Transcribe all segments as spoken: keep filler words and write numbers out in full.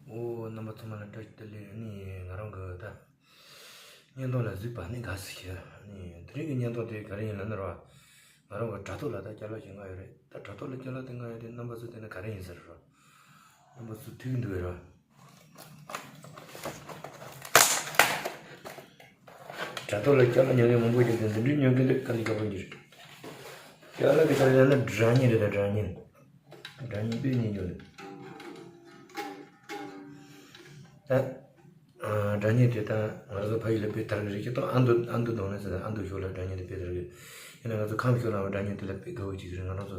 ཨོ། རྣམ་པ་ཚང་མ་ལ་བཀྲ་ཤིས་བདེ་ལེགས། ནི་ང་རང་གི་ད་བརྙན་ཐུང་ལ་གཟིགས་པ་ནི་དགའ་བསུ་ཞུ། ནི་དེ་རིང་གི་བརྙན་ཐུང་དེ་ག་རེ་ཡིན་ལབ་ན་ར། ང་རང་གི་དྲ་ཐོག་ལ་ད་ཅ་ལག་ཞིག་མངགས་ཡོད་རེད། ད་དྲ་ཐོག་ལ་ཅ་ལག་དེ་མངགས་ཡོད་དེ་རྣམ་པ་ཚོ་དེ་ནི་ག་རེ་ཡིན་ཟེར་ར། རྣམ་པ་ཚོ་ཐུག་གི་འདུག་ར། དྲ་ཐོག་ལ་ཅ་ལག་ཉོ་མཁན་མང་པོ་ཞིག་འདུག་འདི་འདྲའི་ཉོ་མཁན་དེ་དཀའ་ལས་ཁག་པོ་ཞིག་རེད། ཅ་ལག་གི་ཆ་ལ་ཡང་ན་སྒྲ་སྙན་རེད། ད་སྒྲ་སྙན། སྒྲ་སྙན་དཔེ་སྙན་རྒྱུ་རེད། ད་ཨ་སྒྲ་སྙན་དེ་ད་ང་རང་ཚོ་ཕ་ཡུལ་ལ་དཔེ་དར་གི་རེད། ཁྱེད་ཚོ་ཨ་མདོ་ཨ་མདོ་གདོང་ལེན་ཟེར། ཨ་མདོ་ཕྱོགས་ལ་སྒྲ་སྙན་དེ་དཔེ་དར་གི་རེད། ཡིན་ན་ང་ཚོ་ཁམས་ཕྱོགས་ལའང་སྒྲ་སྙན་དེ་ལ་དཔེ་དགའ་བོ་ཅིག་རེད། ང་རང་ཚོ་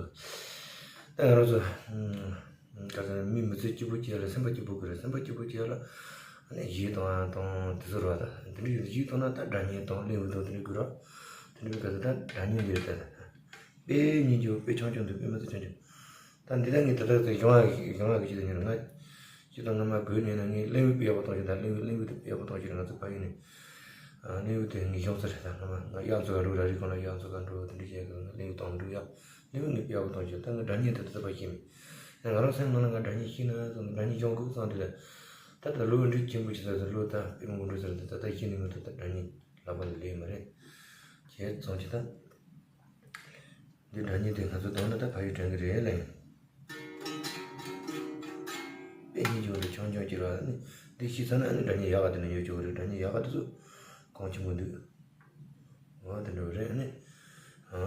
ད་ང་རང་ཚོ་ཨ་ག་ཚོད་མི་མི་ཚེ་སྐྱིད་པོ་སྐྱེལ་ལ་སེམས་པ་སྐྱིད་པོ་དགོས་རེད། སེམས་པ་སྐྱིད་པོ་སྐྱེལ་ལ་ཨ་ནི་གཞས་གཏོང་ཨ་གཏོང་དེ་ཚོ་རེད་བ། ད་དེ་འདྲ་ཡོད། གཞས་གཏོང་ན་ད་སྒྲ་སྙན་གཏོང་། གླེང་བུ་གཏོང་། དེ་འདྲ་དགོས་རེད། དེ་འདྲ་ག་ཚོད་ད་སྒྲ་སྙན་དེ་རེད། ད་དཔེ་སྙན་རྒྱུ། དཔེ་ཆུང་ཆུང་འདུག་དཔེ་མི་ཚེ་ཆུང་ཆུང་། ད་འདི་ལྟར་ངས་ད་ལྟ་ཚོ་གཞུང་ལ་གཞུང་ལ་གི་ཅི་ལ་ཉོ་ར། ང་ཅི་ལ་སྔ་མ་བོད་ནས་ན་ངས་གླེང་བུ་དཔེ་ཡག་པོ་གཏོང་ཞིག་ད་གླེང་བུ་གླེང་བུ་དེ་དཔེ་ཡག་པོ་གཏོང་ཞིག་ང་ཚོ་ཕ་ཡུལ་ནས་ཨ་གླེང་བུ་དེ་ངས་གཞུང་ཚར་རེད། ད་སྔ་མ་ང་གཡག་མཚོ་ག་འགྲོ་ར། རི་ཁོང་ལ་གཡག་མཚོ་ག་འགྲོ། དེ་འདྲ་བྱས་གི་ང་གླེང་བུ་གཏོང་འགྲོ་ཡ། གླེང་བུ་ངས་དཔེ་ཡག་པོ་གཏོང་ཞིག་ད་ང་སྒྲ་སྙན་དེ་ད་ལྟ་བར་ཤེས་མེད། ཡང་ང་རང་སེམས་ནང་ལ་ང་སྒྲ་སྙན་ཤེས་ན་བསམ། སྒྲ་སྙན་སྦྱོང་དགོས་བསམ་དུས་ད་ད་ལྟ་ལོ་འདྲི་ཆེན་པོ་ཅིག་ད་ལོ་ད་དཔེ་མང་པོ་འགྲོ་ཚར། ད་ད་ཤེས་ནི་མི་འདུག་ད་སྒྲ་སྙན་ལག་པ་ལ་ལས་མ་རེད། བྱས་ཙང་ཅི་ད། འདི་སྒྲ་སྙན་དེ་ང་ཚོ་གཏོང་ན་ད་ཕ་ཡུལ་དྲན་གི་རེད་ལ། ཡིན་དཔེ་སྙན་རྒྱུ་རེད། ཆུང་ཆུང་ཅིག་ར། ནི་འདི་ཤེས་ཚར་ན་ཨ་ནི་སྒྲ་སྙན་ཡག་ག་དེ་ནས་ཉོ་ཆོག་གི་རེད། སྒྲ་སྙན་ཡག་ག་དེ་ཚོ་གོང་ཆེན་པོ་འདུག་འོ་དེ་འདྲ་རེད། ཨ་ནི་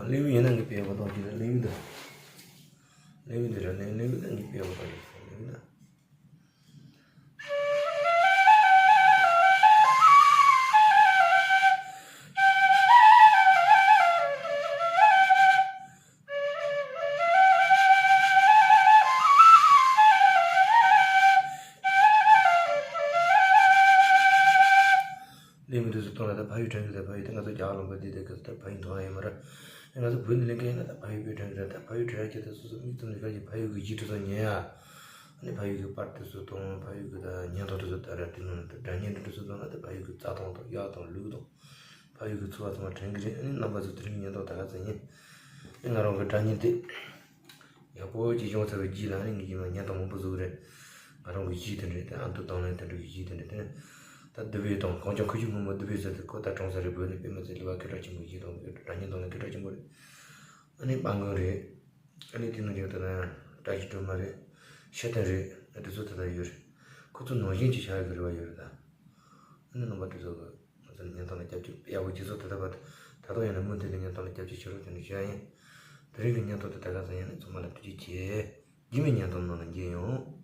གླེང་བུ་ཡིན་ན་ངས་དཔེ་ཡག་པོ་གཏོང་གི་རེད། གླེང་བུ་འདི་གླེང་བུ་འདི་ར། གླེང་གླེང་བུ་འདི་ངས་དཔེ་ཡག་པོ་གཏོང་གི་རེད། གླེང་བུ་འདི། གླེང་མི་འདུག་ཟེར་གཏོང་ལ་ད་ཕ་ཡུལ་དྲན་གི་རེད། ཕ་ཡུལ་དེ་ང་ཚོ་རྒྱ་གར་ལུང་པ་འདི་དེ་གི་ད་ཕ་ཡུལ་མཐོང་ཡ་ཡོད་མ་རེད། ང་ཚོ་བོད་ནས་ལེན་མཁན་ཡིན་ན་ད་ཕ་ཡུལ་དཔེ་དྲན་གི་རེད། ད་ཕ་ཡུལ་དྲན་ཡ་ཆེད་ད་སོ་སོ་མིག་བཙུམ་ནས་ཁ་ཅིག་ཕ་ཡུལ་གི་གཞས་དེ་ཚོ་ཉན་ཡ། ཨ་ནི་ཕ་ཡུལ་གི་པར་དེ་ཚོ་གཏོང་། ཕ་ཡུལ་གི་ད་བརྙན་ཐུང་དེ་ཚོ་ལྟ་ར། དེ་ནང་ནས་ད་སྒྲ་སྙན་དེ་ཚོ་གཏོང་ན་ད་ཕ་ཡུལ་གི་རྩྭ་ཐང་དང་གཡག་དང་ལུག་དང་ཕ་ཡུལ་གི་འཚོ་བ་ཚང་མ་དྲན་གི་རེད། ཨ་ནི་རྣམ་པ་ཚོ་དེ་རིང་བརྙན་ཐུང་ད་ག་ཚོད་ཡིན། ཨ་ནི་ང་རང་གི་སྒྲ་སྙན་དེ། ཡག་པོ་ཅིག་བྱུང་ཚར་བའི་རྗེས་ལ་ནི་ངས་ཉིན་མ་བརྙན་ཐུང་མང་པོ་བཟོ་གི་རེད། ང་རང་གི་གཞས་དེ་འདྲ་དང་ཨ་མདོ་གདོང་ལེན་དེ་འདྲ་གི་གཞས་དེ་འདྲ་དེ་ནས་ད་བདུད་བྷེ་དང་གངས་ལྗོངས་ཁུ་བྱུག་སྔོན་མོ། བདུད་བྷེ་ཟེར་དུས་ཁོ་ད་གྲོངས་ཚར་རེད། བོད་ནས་དཔེ་མི་སྲིད་ལུས་པ་སྐད་གྲགས་ཆེན་པོ་གཞས་དང་སྒྲ་སྙན་གདོང་ལེན་སྐད་གྲགས་ཆེན་པོ་རེད། ཨ་ནི་དཔལ་མགོན་རེད། ཨ་ནི་དེ་ནང་བཞིན་དུ་ན་བཀྲ་ཤིས་སྒྲོལ་མ་རེད། ཤེས་ལྡན་རེད། ཨ་དེ་ཚོ་ད་ལྟ་ཡོད་རེད། ཁོ་ཚོ་ནང་བཞིན་གྱི་ཆགས་ཡོད་གི་རེ་བ་ཡོད་རེད་ད། ཨ་ནི་རྣམ་པ་དེ་ཚོ་གི་ང་ཚོ་ནི་བརྙན་ཐུང་ལ་རྒྱབ་སྐྱོར་ཡག་པོ་བྱེད་ཚོ། ད་ལྟ་བར་ད་དུང་ཡང་ན་མུ་མཐུད་ནས་བརྙན་ཐུང་ལ་རྒྱབ་སྐྱོར་བྱེད་རོགས་བྱས་ནས་ཞུ་ཡ་ཡིན། དེ་རིང་གི་བརྙན་ཐུང་དེ་ད་ག་ཚོད་ཡིན་ནས་ཚང་མ་ལ་ཐུགས་རྗེ་ཆེ། རྗེས་མའི་བརྙན་ཐུང་ནང་ལ་མཇལ་ཡོང་།